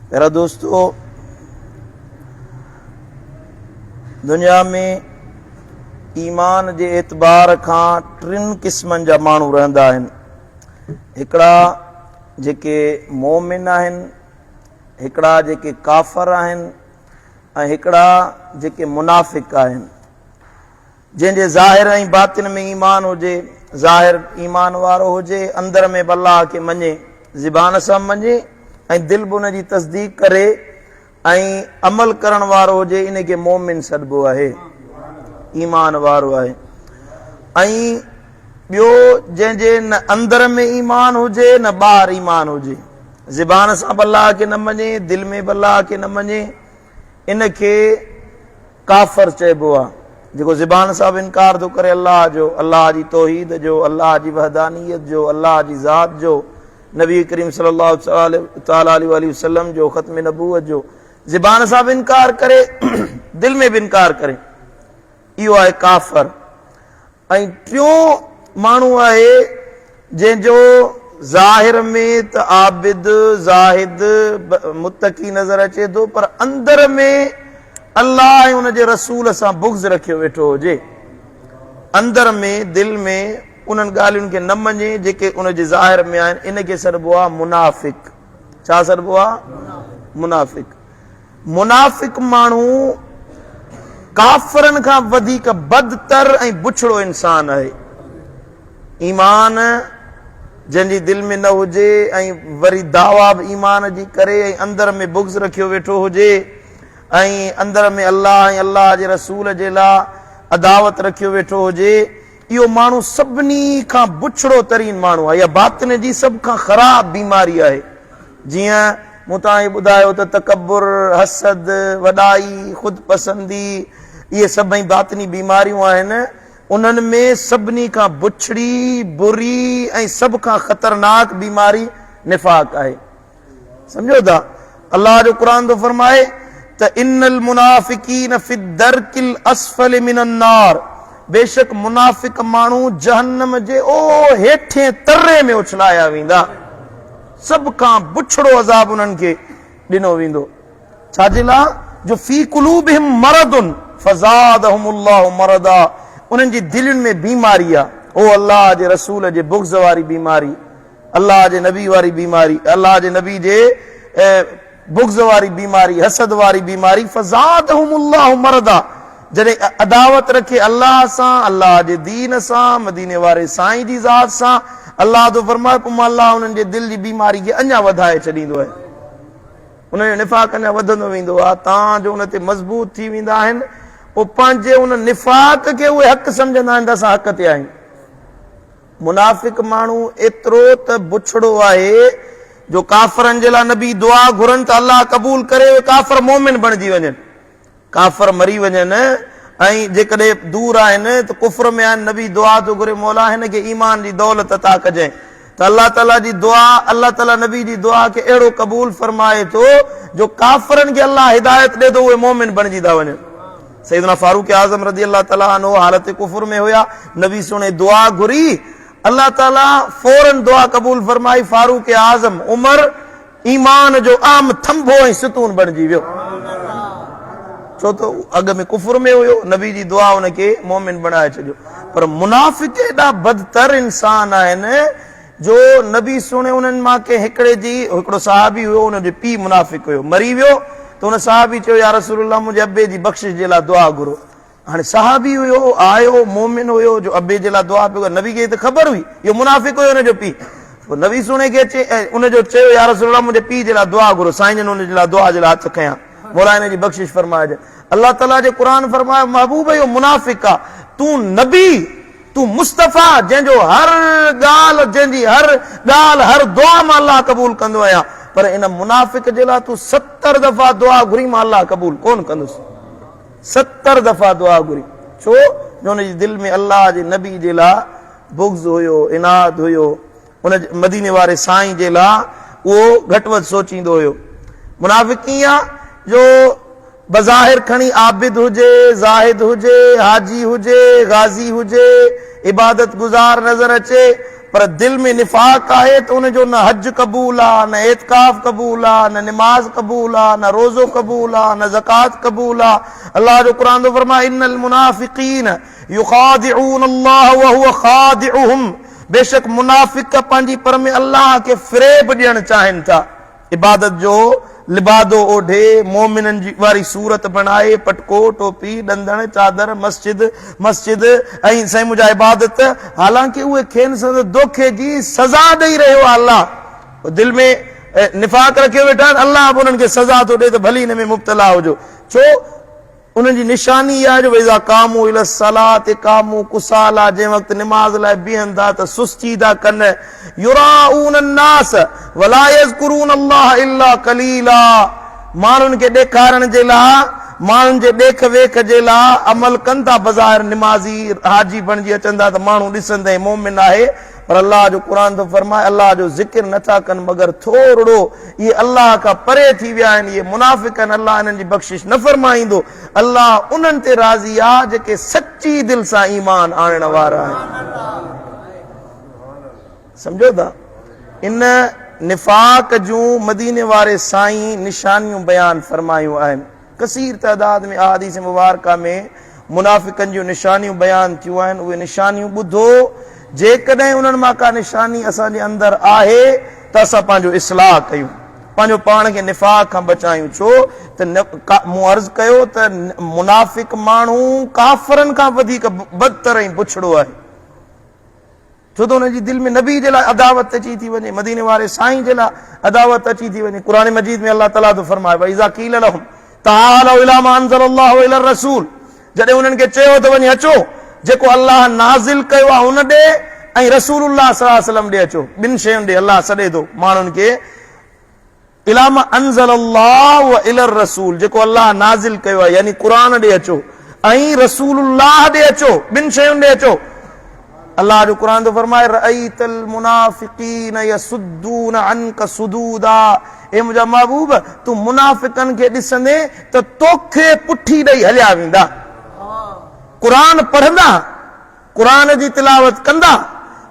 پيارا دوستو دنيا ۾ ايمان جي اعتبار کان ٽن قسمن جا ماڻهو رهندا آهن. هڪڙا جيڪي مومن آهن، هڪڙا جيڪي ڪافر آهن ۽ هڪڙا جيڪي منافق آهن. جنهن جي ظاهر ۽ باطن ۾ ايمان هجي، ظاهر ايمان وارو هجي، اندر ۾ به الله کي مڃي، زبان سان مڃي ۽ دل به ان جي تصديق ڪري ۽ عمل ڪرڻ وارو هجي، ان کي مومن سڏبو آهي، ايمان وارو آهي. ۽ ٻيو جنهن جي نه اندر ۾ ايمان هجي نه ٻاهر ايمان هجي، زبان سان به الله کي نه مڃي، دل ۾ به الله کي نه مڃي، ان کي ڪافر چئبو آ، جيڪو زبان سان به انڪار ٿو ڪري الله جو، الله جي توحيد جو، الله جي وحدانيت جو، الله جي ذات جو، نبي ڪريم صلي الله تعالٰي عليه واٰله وسلم جو، ختم نبوت جو، زبان سان به انڪار ڪري، دل ۾ به انڪار ڪري، اهو آهي ڪافر. ۽ ٽيون ماڻهو آهي جنهن جو ظاهر ۾ ته عابد، زاهد، متقي نظر اچي ٿو پر اندر ۾ الله ۽ ان جي رسول سان بغض رکيو ويٺو هجي. اندر ۾ دل ۾ انهن ڳالهين کي نه مڃي جيڪي ان جي ظاهر ۾ آهن، ان کي سڏبو آهي منافق. ڇا سڏبو آهي؟ منافق. منافق ماڻهو ڪافرن کان وڌيڪ بدتر ۽ بڇڙو انسان آهي. ايمان جنهن جي دل ۾ نه هجي ۽ وري دعويٰ به ايمان جي ڪري ۽ اندر ۾ بغض رکيو ويٺو هجي ۽ اندر ۾ الله ۽ الله جي رسول جي لاء عداوت رکيو ويٺو هجي، اهو ماڻهو سڀني کان بڇڙو ترين ماڻهو آهي. اها باطن جي سڀ کان خراب بيماري آهي. جيئن مون توهان کي ٻڌايو ته تڪبر، حسد، وڏائي، خود پسندي اهي سڀئي باطني بيماريون آهن، انهن ۾ سڀني کان بڇڙي، بري ۽ سڀ کان خطرناڪ بيماري نفاق آهي. سمجهو ٿا؟ الله جو قرآن ٿو فرمائي ته ان المنافقين في الدرڪ الاسفل من النار بيشڪ منافق ماڻهو جهنم جي او هيٺين تري ۾ اڇلايا ويندا. سڀ کان بڇڙو عذاب انهن کي ڏنو ويندو. ڇا جي لاء جو في قلوبهم مرض فزادهم الله مرضا انهن جي دلين ۾ بيماري آ، او الله جي رسول جي بغض واري بيماري، الله جي نبي واري بيماري، الله جي نبي جي بغض واري بيماري، حسد واري بيماري، فزادهم الله مرضا جڏهن عداوت رکي الله سان، الله جي دين سان، مديني واري سائين جي ذات سان، الله ٿو فرمائي پوء مان الله انهن جي دل جي بيماري کي اڃا وڌائي ڇڏيندو آهيان. انهن جو نفاق اڃا وڌندو ويندو آهي تان جو ان تي مضبوط ٿي ويندا آهن پوء پنهنجي ان نفاق کي اهي حق سمجهندا آهن ته اسان حق تي آهيون. منافق ماڻهو ايترو ته بڇڙو آهي جو ڪافرن جي لاء نبي دعا گهرن ته الله قبول ڪري اهي ڪافر مؤمن بڻجي وڃن. ڪافر مري وڃن ۽ جيڪڏهن دور آهن ته ڪفر ۾ آهن نبي دعا ٿو گهري مولا هن کي ايمان جي دولت عطا ڪجانء ته الله تعالي جي دعا الله تعالي نبي جي دعا کي اهڙو قبول فرمائي ٿو جو ڪافرن کي الله هدايت ڏي ٿو اهي مؤمن بڻجي ٿا وڃن. سيدنا فاروق اعظم رضي الله تعالي عنه حالت ڪفر ۾ هيا نبي سهڻي دعا گهري الله تعالي فورن دعا قبول فرمائي فاروق اعظم عمر ايمان جو اهم ٿنڀو ۽ ستون بڻجي ويو. ڇو ته اڳ ۾ ڪفر ۾ هيو، نبي جي دعا ان کي مؤمن بڻائي ڇڏيو. پر منافق ايڏا بدتر انسان آهن جو نبي سهڻي انهن مان ڪنهن هڪڙي جي، هڪڙو صحابي هيو ان جو پيء منافق هيو، مري ويو ته ان صحابي چيو يا رسول الله منهنجي ابي جي بخشش جي لاء دعا گهرو. هاڻي صحابي هيو، آيو، مؤمن هيو جو ابي جي لاء دعا پيو ڪري، نبي کي ته خبر هئي اهو منافق هيو ان جو پيء. پوء نبي سهڻي کي اچي ان جو چيو يا رسول الله منهنجي پيء جي لاء دعا گهرو، سائين جن ان جي لاء دعا جي لاء هٿ کنيا، مولا ان جي بخشش فرمائج. الله تعاليٰ جي قرآن فرمايو محبوب اهو منافق آ، تون نبي، تون مصطفيٰ جنهن جو هر ڳالهه، جنهن جي هر ڳالهه، هر دعا مان الله قبول ڪندو آهيان، پر ان منافق جي لاء تون 70 دفعا دعا گهرين مان الله قبول ڪونه ڪندس. 70 دفعا دعا گهري، ڇو جو ان جي دل ۾ الله جي نبي جي لاء بغض هيو، عناد هيو، ان مديني واري سائين جي لاء اهو گهٽ وڌ سوچيندو هيو. منافق ڪيئن آ جو بظاهر کڻي عابد هجي، زاهد هجي، حاجي هجي، غازي هجي، عبادت گذار نظر اچي، پر دل ۾ نفاق آهي ته ان جو نه حج قبول آ، نه اعتڪاف قبول آ، نه نماز قبول آ، نه روزو قبول آ، نه زڪوات قبول آ. الله جو قرآن ٿو فرمائي ان المنافقين يخادعون الله وهو خادعهم بيشڪ منافق پنهنجي پر ۾ الله کي فريب ڏيڻ چاهين ٿا. عبادت جو لبادو اوڍي، مؤمنن جي واري صورت بڻائي، پٽڪو، ٽوپي، ڏندڻ، چادر، مسجد، مسجد ۽ سائين منهنجا عبادت، حالانڪه اهي کين سندس دوکي جي سزا ڏئي رهيو آهي الله دل ۾ نفاق رکيو ويٺا آهن الله به انهن کي سزا ٿو ڏئي ته ڀلي ان ۾ مبتلا هجو ڇو انهن جي نشاني اها آهي جو واذا قاموا الي الصلاه قاموا ڪسالى جنهن وقت نماز لاء بيهن ٿا ته سستي ٿا ڪن يراؤون الناس ولا يذڪرون الله الا قليلا ماڻهن کي ڏيکارڻ جي لاء ماڻهن جي ڏيک ويک جي لاء عمل ڪن ٿا بظاهر نمازي حاجي بڻجي اچن ٿا ته ماڻهو ڏسن ته هي مؤمن آهي پر الله جو قرآن ٿو فرمائي الله جو ذڪر نه ٿا ڪن مگر ٿورڙو، اهي الله کان پري ٿي ويا آهن، اهي منافق آهن، الله انهن جي بخشش نه فرمائيندو، الله انهن تي راضي آهي جيڪي سچي دل سان ايمان آڻڻ وارا آهن. سمجهو ٿا؟ ان نفاق جون مديني واري سائين نشانيون بيان فرمايون آهن. ڪثير تعداد ۾ احاديث مبارڪه ۾ منافقن جون نشانيون بيان ٿيون آهن، اهي نشانيون ٻڌو، جيڪڏهن انهن مان ڪا نشاني اسان جي اندر آهي ته اسان پنهنجو اصلاح ڪيون، پنهنجو پاڻ کي نفاق کان بچايون، ڇو ته مون عرض ڪيو ته منافق ماڻهو ڪافرن کان وڌيڪ بدتر ۽ بڇڙو آهي. ڇو ته انهن جي دل ۾ نبي جي لاء عداوت اچي ٿي وڃي، مديني واري سائين جي لاء عداوت اچي ٿي وڃي. قرآن مجيد ۾ الله تعاليٰ ٿو فرمائي واذا قيل لهم تعالوا الى ما انزل الله والى الرسول جڏهن انهن کي چيو ته وڃي اچو جيڪو الله نازل ڪيو آهي ان ڏي ۽ رسول الله صلي الله عليه وسلم ڏي اچو، ٻن شين ڏي الله سڏي ٿو ماڻهن کي، الي ما انزل الله و الي الرسول جيڪو الله نازل ڪيو آهي يعني قرآن ڏي اچو ۽ رسول الله ڏي اچو، ٻن شين ڏي اچو. الله جو قرآن ٿو فرمائي رأيت المنافقين يصدون عنك صدودا اي منهنجا محبوب تون منافقن کي ڏسندين ته توکي پٺي ڏئي هليا ويندا. قرآن پڙهندا قرآن جي تلاوت ڪندا،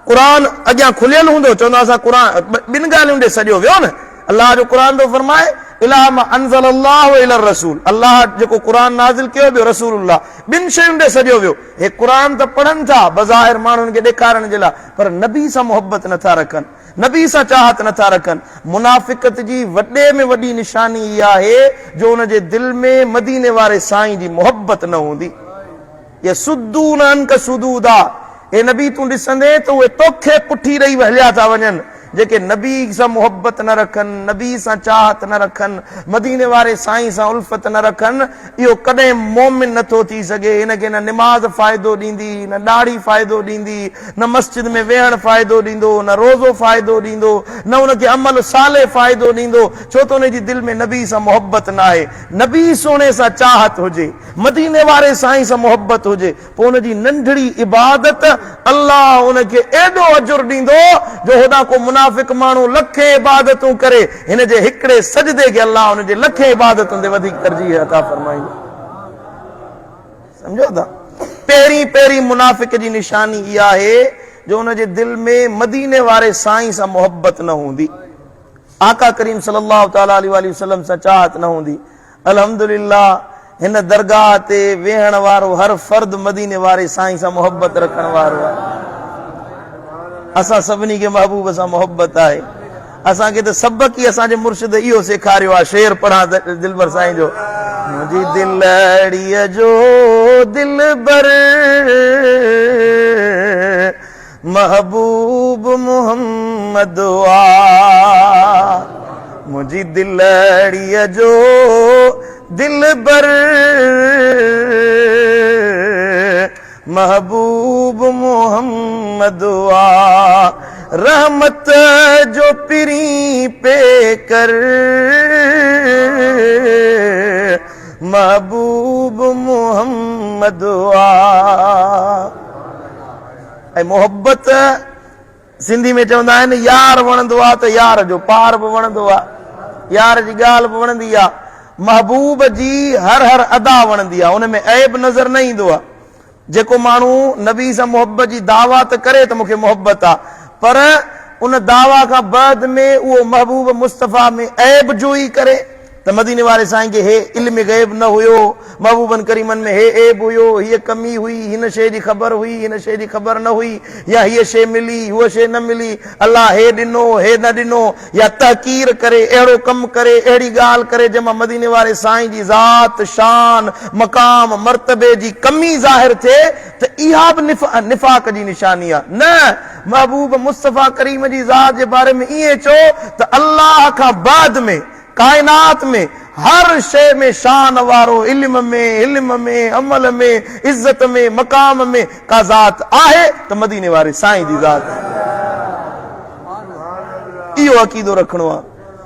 قرآن اڳيان کليل هوندو، چوندا اسان قرآن ٻن ڳالهين ڏي سڏيو ويو نه، الله جو قرآن ٿو فرمائي الي ما انزل الله و الي الرسول الله جيڪو قرآن نازل ڪيو ٻيو رسول الله ٻن شين ڏي سڏيو ويو، هي قرآن ته پڙهن ٿا بظاهر ماڻهن کي ڏيکارڻ جي لاء پر نبي سان محبت نٿا رکن، نبي سان چاهت نٿا رکن، منافقت جي وڏي ۾ وڏي نشاني اها آهي جو ان جي دل ۾ مديني واري سائين جي محبت نه هوندي. يصدون عنک صدودا، اي نبي تون ڏسندين ته اهي توکي پٺي ڏئي هليا ٿا وڃن، جيڪي نبي سان محبت نه رکن، نبي سان چاهت نه رکن، مديني واري سائين سان الفت نه رکن، اهو ڪڏهن مؤمن نه ٿو ٿي سگهي، هن کي نه نماز فائدو ڏيندي، نه ڏاڙهي فائدو ڏيندي، نه مسجد ۾ ويهڻ فائدو ڏيندو، نه روزو فائدو ڏيندو، نه ان کي عمل صالح فائدو ڏيندو، ڇو ته ان جي دل ۾ نبي سان محبت ناهي، نبي سهڻي سان چاهت هجي. مديني واري سائين سان محبت هجي پوء ان جي ننڍڙي عبادت الله ان کي ايڏو اجر ڏيندو جو هوڏانهن ڪو منافق ماڻهو لکين عبادتون ڪري هن جي هڪڙي سجدي کي الله ان جي لکين عبادتن تي وڌيڪ ترجيح عطا فرمائيندو. سمجهو ٿا؟ پهرين پهرين منافق جي نشاني اها آهي جو ان جي دل ۾ مديني واري سائين سان محبت نه هوندي، آقا ڪريم صلي الله تعالٰي عليه واٰله وسلم سان چاهت نه هوندي. الحمدلله هن درگاهه تي ويهڻ وارو هر فرد مديني واري سائين سان محبت رکڻ وارو آهي. اسان سڀني کي محبوب سان محبت آهي. اسان کي ته سبق ئي اسان جي مرشد اهو سيکاريو آهي. شعر پڙهان دلبر سائين جو، منهنجي دلڙيء جو دلبر محبوب محمد آ، منهنجي دلڙيء جو دلبر محبوب محمد آ، رحمت جو پرين پيڪر محبوب محمد آ. ۽ محبت سنڌي ۾ چوندا آهن يار وڻندو آ ته يار جو پار به وڻندو آ، يار جي ڳالهه به وڻندي آ، محبوب جي هر هر ادا وڻندي آ، ان ۾ عيب نظر نه ايندو آ. جيڪو ماڻهو نبي سان محبت جي دعويٰ ته ڪري ته مون کي محبت آ، پر ان دعويٰ کان بعد ۾ اهو محبوب مصطفيٰ ۾ عيب جوئي ڪري ته مديني واري سائين کي هي علم غيب نه هيو، محبوبن ڪريمن ۾ هي عيب هيو، هيء ڪمي هئي، هن شيء جي خبر هئي، هن شيء جي خبر نه هئي، يا هيء شيء ملي، هوء شيء نه ملي، الله هي ڏنو، هي نه ڏنو، يا تحقير ڪري، اهڙو ڪم ڪري، اهڙي ڳالهه ڪري جنهن مان مديني واري سائين جي ذات، شان، مقام، مرتبي جي ڪمي ظاهر ٿئي ته اها به نفاق جي نشاني آهي. نه! محبوب مصطفيٰ ڪريم جي ذات جي باري ۾ ائين چئو ته الله کان بعد ۾ ڪائنات ۾ هر شيء ۾ شان وارو، علم ۾، حلم ۾، عمل ۾، عزت ۾، مقام ۾ ڪا ذات آهي ته مديني واري سائين جي ذات آهي. اهو عقيدو رکڻو آهي.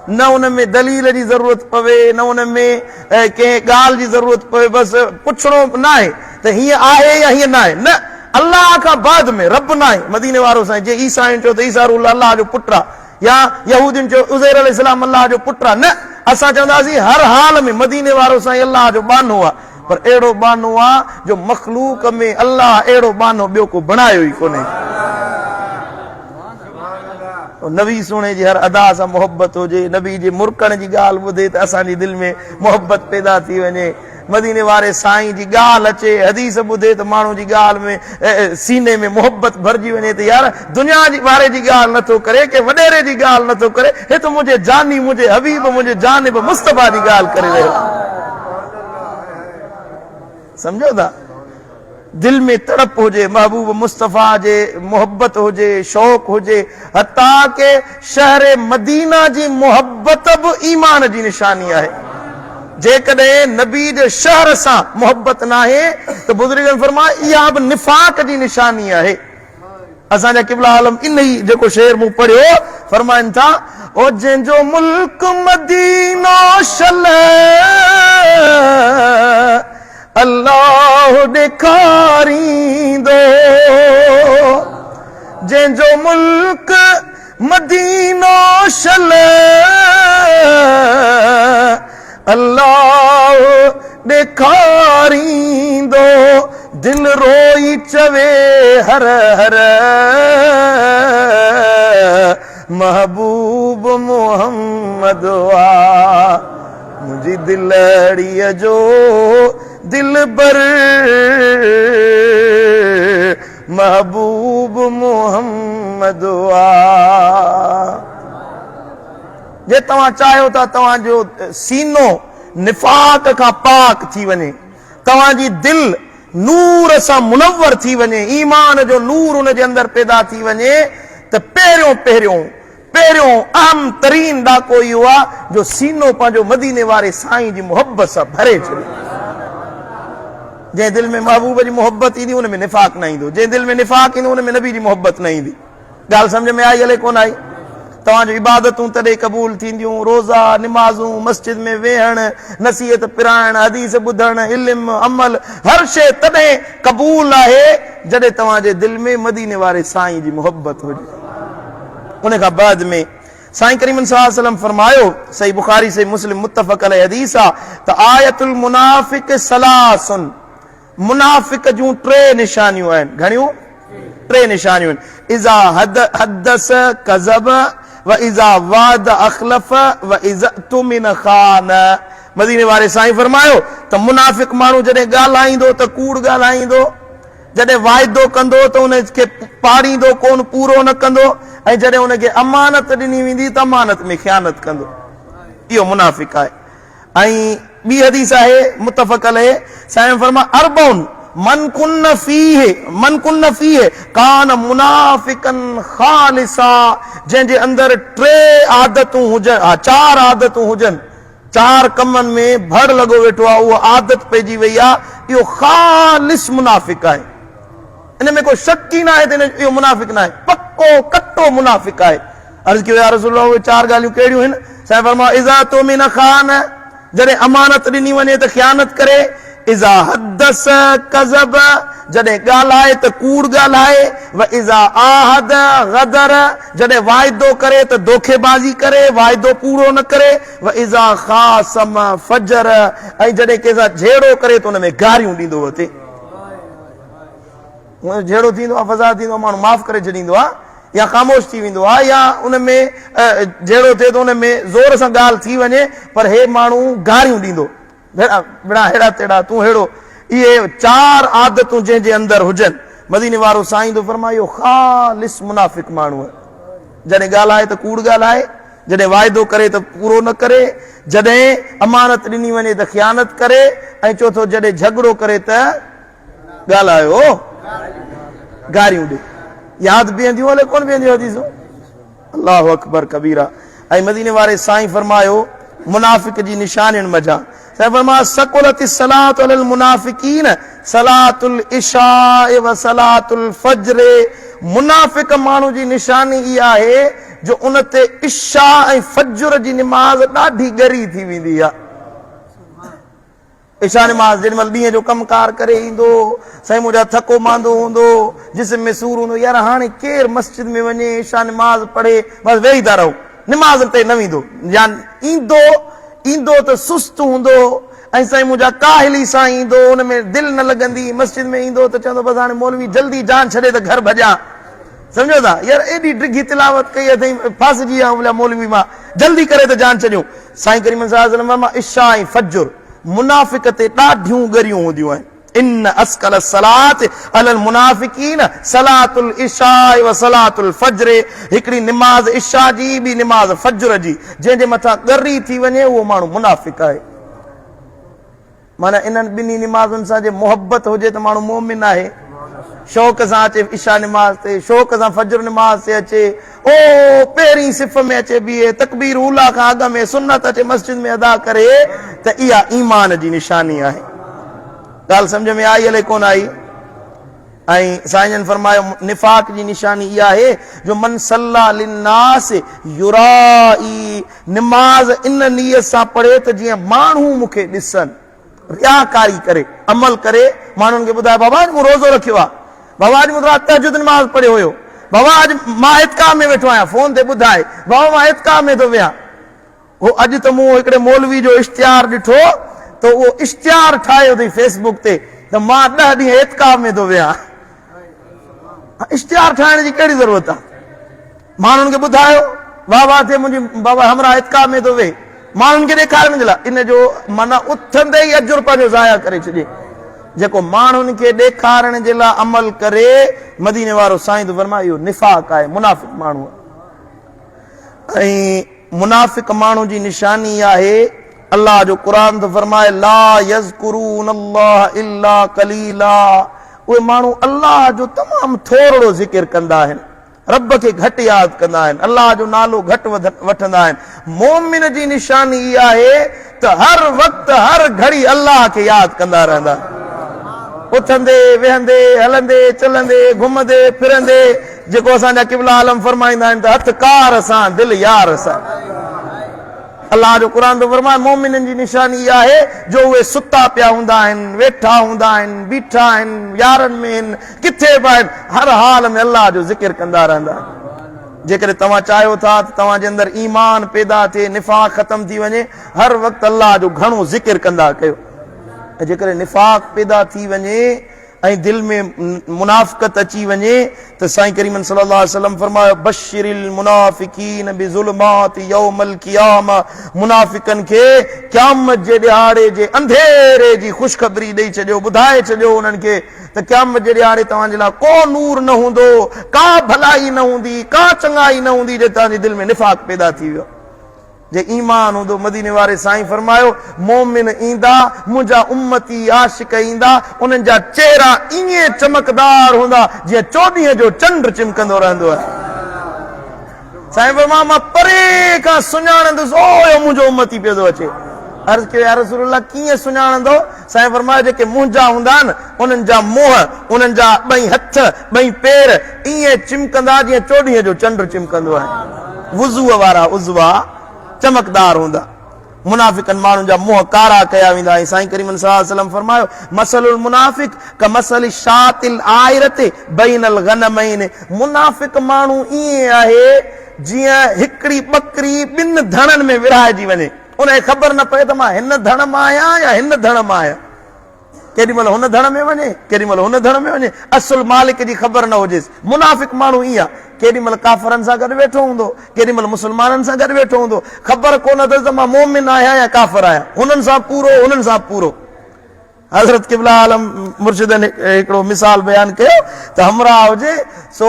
نه ان ۾ دليل جي ضرورت پوي نه ان ۾ ڪنهن ڳالهه جي ضرورت پوي بس پڇڻو ناهي ته هيئن آهي يا هيئن ناهي نه الله کان بعد ۾ رب ناهي مديني وارو سائين جي عيسائين چيو ته عيسيٰ روح الله الله جو پٽ آهي يا يهودين چيو عزير عليه السلام الله جو پٽ آهي نه اسان چونداسين هر حال ۾ مديني وارو سائين الله جو ٻانهو آهي پر اهڙو ٻانهو آ جو مخلوق ۾ الله اهڙو ٻانهو ٻيو ڪو بڻايو ئي ڪونهي. نبي سهڻي جي هر ادا سان محبت هجي، نبي جي مرڪڻ جي ڳالهه ٻڌي ته اسان جي دل ۾ محبت پيدا ٿي وڃي، مديني واري سائين جي ڳالهه اچي، حديث ٻڌي ته ماڻهو جي ڳالهه ۾ سيني ۾ محبت ڀرجي وڃي ته يار دنيا جي واري جي ڳالهه نٿو ڪري، ڪنهن وڏيري جي ڳالهه نٿو ڪري، هي ته منهنجي جاني، منهنجي حبيب، منهنجي جانب مصطفيٰ جي ڳالهه ڪري رهيو آهي. سمجهو ٿا؟ دل ۾ تڙپ هجي، محبوب مصطفيٰ جي محبت هجي، شوق هجي، حتيٰ ڪه شهر مدينه جي محبت به ايمان جي نشاني آهي. جيڪڏهن نبي جي شهر سان محبت ناهي ته بزرگن فرمايو اها به نفاق جي نشاني آهي. اسان جا قبله عالم انهي جيڪو شعر مون پڙهيو فرمائن ٿا، او جنهن جو ملڪ مدينو شل الله ڏيکاريندو، جنهن جو ملڪ مدينو شل الله ڏيکاريندو، دل روئي چوي هر هر محبوب محمد آ منهنجي دلڙيء جو دلبر محبوب محمد آ. جي توهان چاهيو ٿا توهان جو سينو نفاق کان پاڪ ٿي وڃي، توهان جي دل نور سان منور ٿي وڃي، ايمان جو نور ان جي اندر پيدا ٿي وڃي ته پهريون پهريون پهريون اهم ترين ڏاڪو اهو آهي جو سينو پنهنجو مديني واري سائين جي محبت سان ڀري ڇڏيو. جنهن دل ۾ محبوب جي محبت ايندي ان ۾ نفاق نه ايندو، جنهن دل ۾ نفاق ايندو ان ۾ نبي جي محبت نه ايندي. ڳالهه سمجهه ۾ آئي الائي ڪونه آئي؟ توهان جون عبادتون تڏهن قبول ٿينديون، روزا، نمازون، مسجد ۾ ويهڻ، نصيحت پرائڻ، حديث ٻڌڻ، علم، عمل، هر شيء تڏهن قبول آهي جڏهن توهان جي دل ۾ مديني واري سائين جي محبت هجي. ان کان بعد ۾ سائين ڪريم صلي الله عليه وسلم فرمايو، صحيح بخاري صحيح مسلم متفق عليه حديث آ ته آيت المنافق ثلاث، منافق جون ٽي نشانيون آهن. گهڻيون؟ ٽي نشانيون آهن. اذا حدث ڪذب و اذا وعد اخلف و اذا اؤتمن خان. مديني واري سائين فرمايو ته منافق ماڻهو جڏهن ڳالهائيندو ته ڪوڙ ڳالهائيندو، جڏهن واعدو ڪندو ته ان کي پاڙيندو ڪونه، پورو نه ڪندو، ۽ جڏهن ان کي امانت ڏني ويندي ته امانت ۾ خيانت ڪندو. اهو منافق آهي. ۽ ٻي حديث آهي متفق عليه، سائين فرمايو اربع من ڪن فيه من ڪن فيه ڪان منافقا خالصا، جنهن جي اندر ٽي عادتون هجن، ها چار عادتون هجن، چار ڪمن ۾ ڀڙ لڳو ويٺو آهي، اها عادت پئجي وئي آهي، اهو خالص منافق آهي، ان ۾ ڪو شڪ ئي ناهي ته اهو منافق ناهي، پڪو ڪٽو منافق آهي. عرض ڪيو يا رسول الله اهي چار ڳالهيون ڪهڙيون هن؟ سائين فرمايو اذا تؤمن خان، جڏهن امانت ڏني وڃي ته خيانت ڪري، اذا حدث ڪذب، جڏهن ڳالهائي ته ڪوڙ ڳالهائي، و اذا عاهد غدر، جڏهن واعدو ڪري ته دوکي بازي ڪري، واعدو پورو نه ڪري، و اذا خاصم فجر، ۽ جڏهن ڪنهن سان جهيڙو ڪري ته ان ۾ گاريون ڏيندو وتي. جهيڙو ٿيندو آهي، فساد ٿيندو آهي، ماڻهو معاف ڪري ڇڏيندو آهي. يا خاموش ٿي ويندو آ يا ان ۾ جهيڙو ٿئي ته ان ۾ زور سان ڳالهه ٿي وڃي پر هي ماڻهو گاريون ڏيندو ڀيڙا هيڙا تيڙا تون هيڙو اهي چار عادتون جنهن جي اندر هجن مديني وارو سائين ٿو فرمائي اهو خالص منافق ماڻهو آهي جڏهن ڳالهائي ته ڪوڙ ڳالهائي جڏهن واعدو ڪري ته پورو نه ڪري جڏهن امانت ڏني وڃي ته خيانت ڪري ۽ چوٿو جڏهن جهڳڙو ڪري ته ڳالهايو گاريون ڏي ياد بيهنديون الائي ڪونه بيهنديون حديثون الله اڪبر ڪبيرا ۽ مديني واري سائين فرمايو منافق جي نشانين مجھان سائين فرمايو ثقلت الصلاة على المنافقين صلاة العشاء و صلاة الفجر منافق ماڻهو جي نشاني اها آهي جو ان تي عشاء ۽ فجر جي نماز ڏاڍي ڳري ٿي ويندي آهي. عشاء نماز جيڏي مهل ڏينهن جو ڪم ڪار ڪري ايندو، سائين منهنجا ٿڪو ماندو هوندو، جسم ۾ سور هوندو، يار هاڻي ڪير مسجد ۾ وڃي عشاء نماز پڙهي، بس ويهي ٿا رهون، نماز تي نه ويندو يا ايندو ايندو ته سست هوندو ۽ سائين منهنجا ڪاهلي سان ايندو، ان ۾ دل نه لڳندي، مسجد ۾ ايندو ته چوندو بس هاڻي مولوي جلدي جان ڇڏي ته گهر ڀڄان. سمجهو ٿا يار ايڏي ڊگهي تلاوت ڪئي اٿئي ڦاسجي ويا آهيون مولوي مان جلدي ڪري ته جان ڇڏيون. سائين ڪريم صلي الله عليه وسلم فرمايو عشاء ۽ فجر منافق تي ڏاڍيون ڳريون هونديون آهن ان اثقل الصلاة علي المنافقين صلاة العشاء وصلاة الفجر هڪڙي نماز عشاء جي ٻي نماز فجر جي جنهن جي مٿان ڳري ٿي وڃي اهو ماڻهو منافق آهي. معنيٰ انهن ٻنهي نمازن سان جي محبت هجي ته ماڻهو مؤمن آهي. شوق سان اچي عشاء نماز تي، شوق سان فجر نماز تي اچي، او پهرين صف ۾ اچي بيهي، تڪبير اوليٰ کان اڳ ۾ سنت اچي مسجد ۾ ادا ڪري ته اها ايمان جي نشاني آهي. ڳالهه سمجهه ۾ آئي الائي ڪونه آئي؟ ۽ سائين جن فرمايو نفاق جي نشاني اها آهي جو من صلي للناس يرائي نماز ان نيت سان پڙهي ته جيئن ماڻهو مون کي ڏسن، رياڪاري ڪري، عمل ڪري ماڻهن کي ٻڌائي بابا اڄ مون روزو رکيو آهي، بابا اڄ مون رات تهجد نماز پڙهيو هيو، بابا اڄ مان اعتڪاف ۾ ويٺو آهيان، فون تي ٻڌائي بابا مان اعتڪاف ۾ ٿو ويهان. هو اڄ ته مون هڪڙي مولوي جو اشتهار ڏٺو ته اهو اشتهار ٺاهيو اٿئي فيس بڪ تي ته مان ڏهه ڏينهن اعتڪاف ۾ ٿو ويهان. اشتهار ٺاهڻ جي ڪهڙي ضرورت آهي؟ ماڻهن کي ٻڌايو واهه واهه ٿئي منهنجي بابا همراهه اعتڪاف ۾ ٿو ويهي ماڻهن کي ڏيکارڻ جي لاء ان جو معنيٰ اٿندي ئي اجر پنهنجو ضايع ڪري ڇڏي جيڪو ماڻهن کي ڏيکارڻ جي لاء عمل ڪري مديني وارو سائين ٿو فرمائي اهو نفاق آهي منافق ماڻهو ۽ منافق ماڻهو جي نشاني آهي الله جو قرآن ٿو فرمائي لا يذڪرون الله الا قليلا اهي ماڻهو الله جو تمام ٿورڙو ذڪر ڪندا آهن رب کي گهٽ ياد ڪندا آهن، الله جو نالو گهٽ وٺندا آهن. مؤمن جي نشاني اها آهي ته هر وقت هر گهڙي الله کي ياد ڪندا رهندا آهن. اٿندي، ويهندي، هلندي، چلندي، گهمندي، ڦرندي، جيڪو اسان جا قبلا عالم فرمائيندا آهن ته هٿ ڪار سان دل يار سان. الله جو قرآن ٿو فرمائي مؤمنن جي نشاني اها آهي جو اهي ستا پيا هوندا آهن، ويٺا هوندا آهن، بيٺا آهن، يارن ۾ آهن، ڪٿي به آهن، هر حال ۾ الله جو ذڪر ڪندا رهندا آهن. جيڪڏهن توهان چاهيو ٿا ته توهان جي اندر ايمان پيدا ٿئي، نفاق ختم ٿي وڃي، هر وقت الله جو گهڻو ذڪر ڪندا ڪيو. ۽ جيڪڏهن نفاق پيدا ٿي وڃي ۽ دل ۾ منافقت اچي وڃي ته سائين ڪريم صلي الله عليه وسلم فرمايو بشر المنافقين بظلمات يوم القيامه منافقن کي قيامت جي ڏهاڙي جي انڌيري جي خوشخبري ڏئي ڇڏيو ٻڌائي ڇڏيو انهن کي ته قيامت جي ڏهاڙي توهان جي لاء ڪو نور نه هوندو ڪا ڀلائي نه هوندي ڪا چڱائي نه هوندي جي توهان جي دل ۾ نفاق پيدا ٿي ويو جي ايمان هوندو مديني واري سائين فرمايو مومن ايندا منهنجا امتي عاشق ايندا انهن جا چهرا ائين چمڪدار هوندا جيئن چوڏهينء جو چنڊ چمڪندو رهندو آهي سائين فرمايو مان پري کان سڃاڻندس او اهو منهنجو امتي پيو ٿو اچي عرض ڪيو يا رسول الله ڪيئن سڃاڻندو سائين فرمايو جيڪي منهنجا هوندا آهن انهن جا منهن انهن جا ٻئي هٿ ٻئي پير ائين چمڪندا جيئن چوڏهينء جو چنڊ چمڪندو آهي. وضوء وارا عضوا چمڪدار هوندا. منافقن ماڻهن جا منهن ڪارا ڪيا ويندا ۽ سائين ڪريم صلي الله عليه وسلم فرمايو، مثل المنافق ڪمثل الشاة العائرة بين الغنمين منافق ماڻهو ائين آهي جيئن هڪڙي ٻڪري ٻن ڌڻن ۾ ورهائجي وڃي، ان کي خبر نه پئي ته مان هن ڌڻ مان آهيان يا هن ڌڻ مان آهيان. ڪيڏي مهل هن ڌڻ ۾ وڃي، ڪيڏي مهل هن ڌڻ ۾ وڃي، اصل مالڪ جي خبر نه هجيس. منافق ماڻهو ائين آ، ڪيڏي مهل ڪافرن سان گڏ ويٺو هوندو، ڪيڏي مهل مسلمانن سان گڏ ويٺو هوندو، خبر ڪونه اٿس ته مان مؤمن آهيان يا ڪافر آهيان، هنن سان پورو، هنن سان پورو. حضرت قبله عالم مرشدن هڪڙو مثال بيان ڪيو ته همراهه هجي سو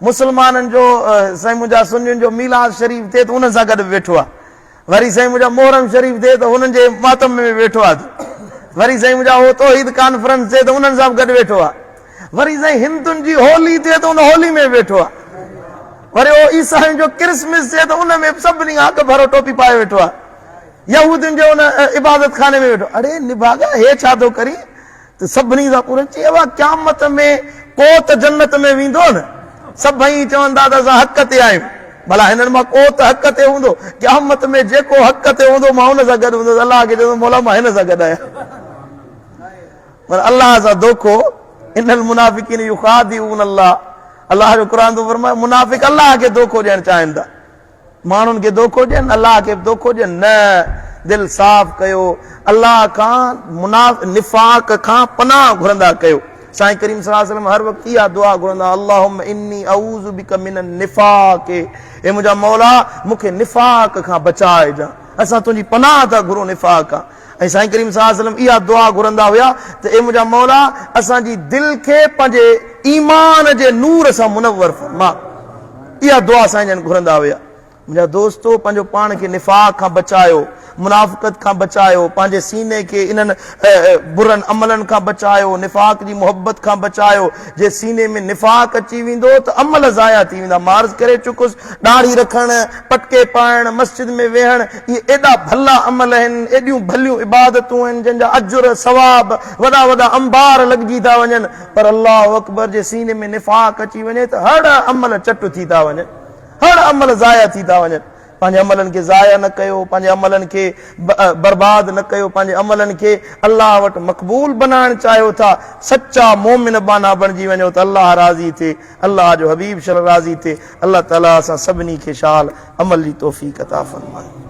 مسلمانن جو سائين منهنجا سنين جو ميلاد شريف ٿئي ته انهن سان گڏ به ويٺو آهي وري سائين منهنجا محرم شريف ٿئي ته انهن جي ماتم ۾ به ويٺو آهي وري سائين منهنجا هو توحيد ڪانفرنس ٿئي ته انهن سان به گڏ ويٺو آهي وري سائين هندن جي هولي ٿئي ته ان هولي ۾ به ويٺو آهي وري هو عيسائين جو ڪرسمس ٿئي ته ان ۾ به سڀني کان اڳ ڀرو ٽوپي پائي ويٺو آهي يهودين جي ان عبادت خاني ۾ ويٺو اڙي نڀاڳا هي ڇا ٿو ڪرين ته سڀني سان پورو چي ابا قيامت ۾ ڪو ته جنت ۾ ويندو نه سڀئي چوندا ته اسان حق تي آهيون ڀلا هنن مان ڪو ته حق تي هوندو قيامت ۾ جيڪو حق تي هوندو مان ان سان گڏ هوندس الله کي چوندو مولا مان هن سان گڏ آهيان پر الله سان دوکو ان المنافقين يخادعون الله الله جو قرآن ٿو فرمائي منافق الله کي دوکو ڏيڻ چاهين ٿا ماڻهن کي دوکو ڏين، الله کي به دوکو ڏين؟ نه، دل صاف ڪيو، الله کان نفاق کان پناهه گهرندا ڪيو. سائين ڪريم صلي الله عليه وسلم هر وقت اها دعا گهرندا، اللهم اني اعوذ بک من النفاق، اي منهنجا مولا مون کي نفاق کان بچائجان، اسان تنهنجي پناهه ٿا گهرون نفاق کان. ۽ سائين ڪريم صلي الله عليه وسلم اها دعا گهرندا هيا ته اي منهنجا مولا اسان جي دل کي پنهنجي ايمان جي نور سان منور فرما. اها دعا سائين جن گهرندا هيا. منهنجا دوستو پنهنجو پاڻ کي نفاق کان بچايو، منافقت کان بچايو، پنهنجي سيني کي انهن برن عملن کان بچايو، نفاق جي محبت کان بچايو، جي سيني ۾ نفاق اچي ويندو ته عمل ضايع ٿي ويندا. مان عرض ڪري چڪس ڏاڙهي رکڻ، پٽڪي پائڻ، مسجد ۾ ويهڻ اهي ايڏا ڀلا عمل آهن، ايڏيون ڀليون عبادتون آهن جن جا اجر، ثواب وڏا وڏا انبار لڳجي ٿا وڃن پر الله اڪبر جي سيني ۾ نفاق اچي وڃي ته هڙ عمل چٽ ٿي ٿا وڃن، هڙ عمل ضايع ٿي ٿا وڃن. پنهنجي عملن کي ضايع نه ڪيو، پنهنجي عملن کي برباد نه ڪيو، پنهنجي عملن کي الله وٽ مقبول بنائڻ چاهيو ٿا، سچا مؤمن ٻانها بڻجي وڃو ته الله راضي ٿئي، الله جو حبيب شل راضي ٿئي، الله تعالي اسان سڀني کي شال عمل جي توفيق عطا فرمائي.